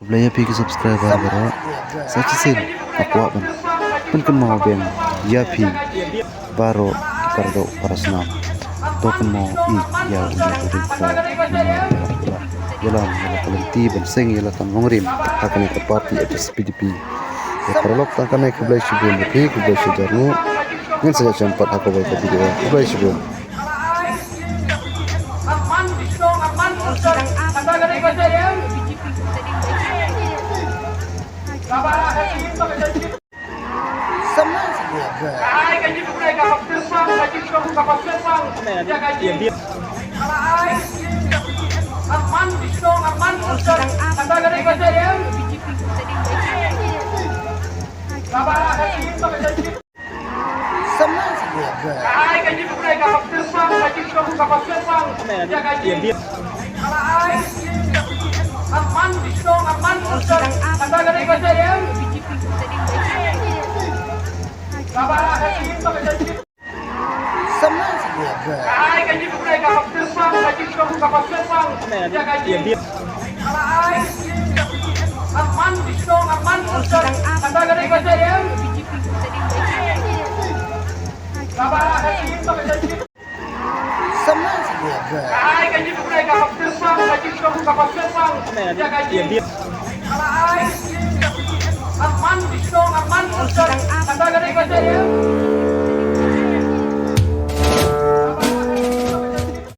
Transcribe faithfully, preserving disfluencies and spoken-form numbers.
Khublei ïa phi ki subscriber baroh. Sa shisien nga kwah ban pynkynmaw biang ïa phi baroh ki para doh para snam. To kynmaw ïa u ïa u ring khraw, ïa la ka lynti ban seng ïa la ka nongrim ha kane ka party H S P D P. Ïa paralok tang kane, khublei shibun ïa phi, khublei shihajar nguh. Ngin sa ïa jan pat ha kawei ka video. Khublei shibun.